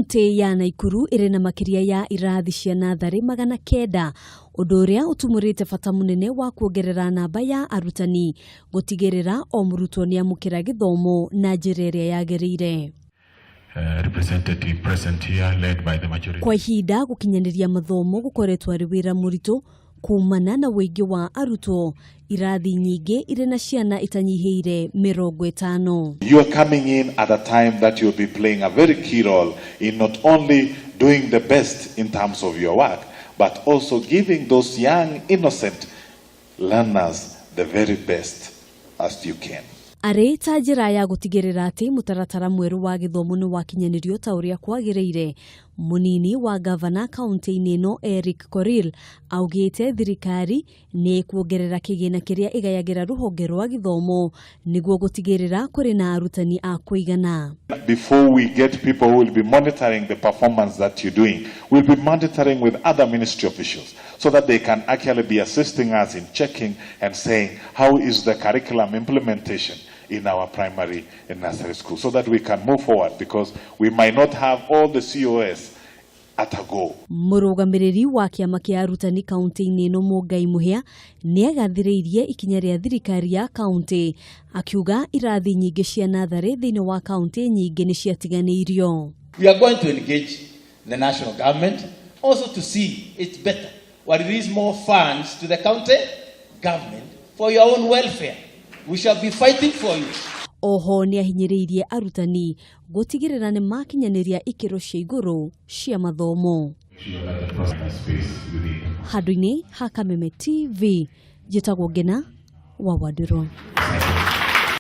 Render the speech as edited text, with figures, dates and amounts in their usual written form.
Kaũntĩ ya Naikuru ĩrĩ na makĩria ya irathi cia natharĩ 900, ũndũ ũrĩa ũtumũrĩte bata mũnene wa kuongerera namba ya arutani gũtigĩrĩra o mũrutwo nĩamũkĩra gĩthomo na njĩra ĩrĩa yagĩrĩire. Representative present here led by the majority. Kwa ihinda gũkinyanĩria mathomo gũkoretwo arĩ wĩra mũritũ kumana na ũingĩ wa arutwo, irathi nyingĩ irĩ na ciana itanyihĩire 50. You are coming in at a time that you'll be playing a very key role in not only doing the best in terms of your work, but also giving those young, innocent learners the very best as you can. Arĩ ta njĩra ya gũtigĩrĩra atĩ mũtaratara mwerũ wa gĩthomo nĩ wakinyanĩrio ta ũrĩa kwagĩrĩire, mũnini wa gavana kaũntĩ-inĩ ĩno Eric Korir augĩte thirikari nĩ ĩkuongerera kĩgĩna kĩrĩa ĩgayagĩra rũhonge rwa gĩthomo nĩguo gũtigĩrĩra kũrĩ na arutani a kũigana. Before we get people who will be monitoring the performance that you're doing, we'll be monitoring with other ministry officials so that they can actually be assisting us in checking and saying how is the curriculum implementation in our primary and nursery school so that we can move forward, because we might not have all the COS at a go. Mũrũgamĩrĩri wa kĩama kĩa arutani kaũntĩ-inĩ ĩno Mũngai Mũhĩa nĩ agathĩrĩirie ikinya rĩa thirikari ya kaũntĩ, akiuga irathi nyingĩ cia natharĩ thĩinĩ wa kaũntĩ nyingĩ nĩ ciatiganĩirio. We are going to engage the national government also to see it's better. We release more funds to the county government for your own welfare. We shall be fighting for you. Oho nĩ ahinyĩrĩirie arutani gũtigĩrĩra nĩ makinyanĩria ikĩro cia igũrũ cia mathomo. Handũ-inĩ ha Kameme TV, njĩtagwo Ngena wa Wandirwa.